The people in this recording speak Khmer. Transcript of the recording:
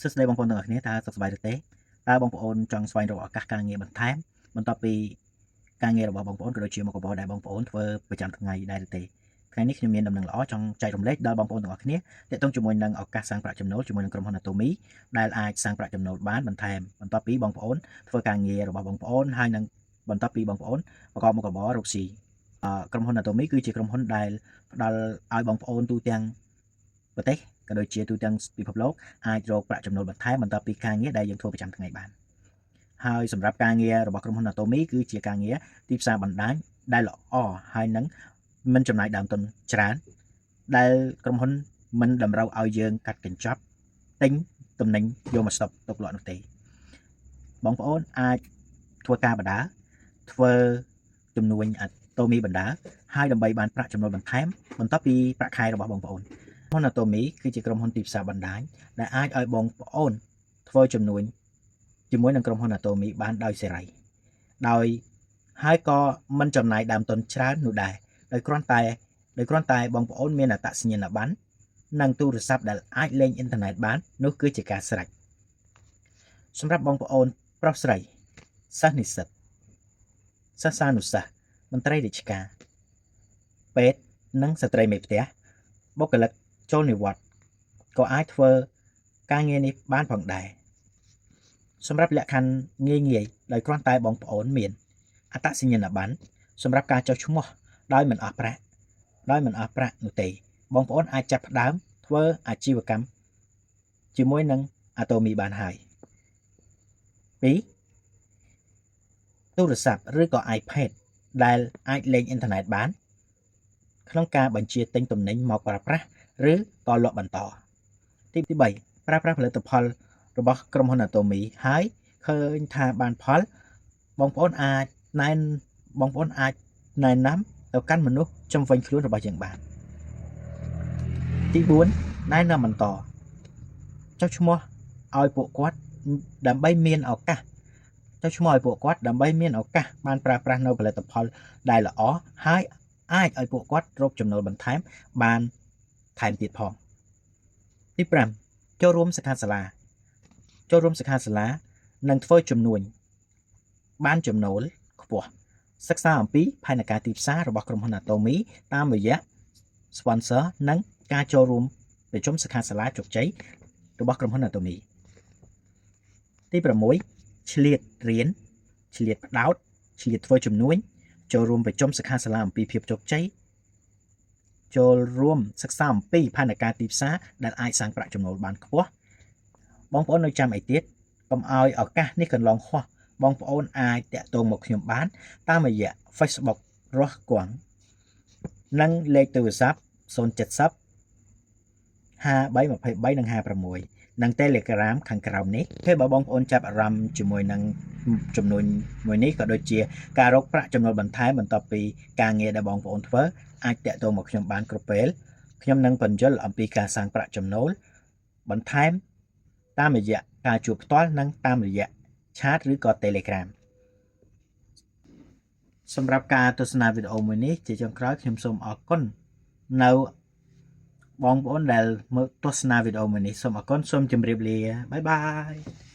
សួស្តីបងប្អូនទាំងអស់គ្នាតើសុខសប្បាយឬទេតើបងប្អូនចង់ស្វែងរកឱកាសការងារបន្ថែមបន្ទាប់ពីការងាររបស់បងប្អូនក៏ដូចជាមុខរបរដែលបងប្អូនធ្វើប្រចាំថ្ងៃដែរឬទេថ្ងៃនេះខ្ញុំមានដំណឹងល្អចង់ចែករំលែកដល់បងប្អូនទាំងអស់គ្នាទាក់ទងជាមួយនឹងឱកាសសាងប្រាក់ចំណូលជាមួយនឹងក្រុមហ៊ុន Atomy ដែលអាចសាងប្រាក់ចំណូលបានបន្ថែមបន្ទាប់ពីបងប្អូនធ្វើការងាររបស់បងប្អូនហើយនឹងបន្ទាប់ពីបងប្អូនប្រកបមុខរបររកស៊ីក្រុមហ៊ុន Atomy គឺជាក្រុមហ៊ុនដែលផ្ដល់ឲ្យបងប្អូនទូទាំងប្រទេសក៏ដូចជាទូទាំងពិភពលោកអាចរកប្រាក់ចំណូលបន្ថែមបន្ទាប់ពីការងារដែលយើងធ្វើប្រចាំថ្ងៃបានហើយសម្រាប់ការងាររបស់ក្រុមហ៊ុន Atomy គឺជាការងារទីផ្សារបណ្ដាញដែលល្អហើយនឹងមិនចំណាយដើមទុនច្រើនដែលក្រុមហ៊ុនមិនតម្រូវឲ្យយើងកាត់កញ្ចប់ទិញទំនិញយកមកស្តុកទុកលក់នោះទេបងប្អូនអាចធ្វើការបណ្ដើរធ្វើជំនួញ Atomy បណ្ដើរហើយដើម្បីបានប្រាក់ចំណូលបន្ថែមបន្ទាប់ពីប្រាក់ខែរបស់បងប្អូនក្រុមហ៊ុន Atomy គឺជាក្រុមហ៊ុនទីផ្សារបណ្ដាញដែលអាចឲ្យបងប្អូនធ្វើជំនួញជាមួយនឹងក្រុមហ៊ុន Atomy បានដោយសេរីដោយហើយក៏មិនចំណាយដើមទុនច្រើននោះដែរដោយគ្រាន់តែបងប្អូនមានអត្តសញ្ញាណប័ណ្ណនិងទូរស័ព្ទដែលអាចលេងអ៊ីនធឺណិតបាននោះគឺជាការស្រេចសម្រាប់បងប្អូនប្រុសស្រីសិស្សនិស្សិតសិស្សានុសិស្សមន្ត្រីរាជការពេទ្យនិងស្ត្រីមេផ្ទះបុគ្គលិកចូលនិវត្តន៍ក៏អាចធ្វើការងារនេះបានផងដែរសម្រាប់លក្ខខណ្ឌងាយងាយដោយគ្រាន់តែបងប្អូនមានអត្តសញ្ញាណប័ណ្ណសម្រាប់ការចុះឈ្មោះដោយមិនអស់ប្រាក់ដោយមិនអស់ប្រាក់នោះទេបងប្អូនអាចចាប់ផ្ដើមធ្វើអាជីវកម្មជាមួយនឹង Atomy បានហើយ2ទូរស័ព្ទឬក៏ iPad ដែលអាចលេងអ៊ីនធឺណិតបាន ក្នុងការបញ្ជាទិញទំនិញមកប្រើប្រាស់ឬក៏លក់បន្តទី3ប្រើប្រាស់ផលិតផលរបស់ក្រុមហ៊ុន Atomy ហើយឃើញថាបានផលបងប្អូនអាចណែនបងប្អូនអាចណែនាំទៅកាន់មនុស្សជុំវិញខ្លួនរបស់យើងបានទី4ណែនាំបន្តចុះឈ្មោះឲ្យពួកគាត់ដើម្បីមានឱកាសចុះឈ្មោះឲ្យពួកគាត់ដើម្បីមានឱកាសបានប្រើប្រាស់នៅផលិតផលដែលល្អហើយអាចឲ្យពួកគាត់រកចំណូលបន្ថែមបានថែមទៀតផងទី5ចូលរួមសិក្ខាសាលាចូលរួមសិក្ខាសាលានិងធ្វើជំនួញបានចំណូលខ្ពស់សិក្សាអំពីផែនការទីផ្សាររបស់ក្រុមហ៊ុន Atomy តាមរយៈ sponsor និងការចូលរួមប្រជុំសិក្ខាសាលាជោគជ័យរបស់ក្រុមហ៊ុន Atomy ទី6ឆ្លៀតរៀនឆ្លៀតផ្ដោតឆ្លៀតធ្វើជំនួញចូលរួមប្រជុំសិក្ខាសាលាអំពីភាពជោគជ័យចូលរួមសិក្សាអំពីផែនការទីផ្សារដែលអាចសាងប្រាក់ចំណូលបានខ្ពស់បងប្អូននៅចាំអីទៀតកុំឲ្យឱកាសនេះកន្លងហោះបងប្អូនអាចតាក់ទងមកខ្ញុំបាន តាមរយៈ Facebook រស់គួងនិងលេខទូរស័ព្ទ070 53 23និង56និង Telegram ខាងក្រោមនេះពេលបើបងប្អូនចាប់អារម្មណ៍ជាមួយនឹងចំនួនមួយនេះក៏ដូចជាការរកប្រាក់ចំណូលបន្ថែមបន្ទាប់ពីការងារដែលបងប្អូនធ្វើអាចតាក់ទងមកខ្ញុំបានគ្រប់ពេលខ្ញុំនឹងពន្យល់អំពីការសាងប្រាក់ចំណូលបន្ថែមតាមរយៈការជួបផ្ទាល់និងតាមរយៈchat ឬក៏ Telegram សម្រាប់ការទស្សនាវីដេអូមួយនេះជាចុងក្រោយខ្ញុំសូមអរគុណនៅបងប្អូនដែលមើលទស្សនាវីដេអូមួយនេះសូមអរគុណសូមជម្រាបលា bye bye.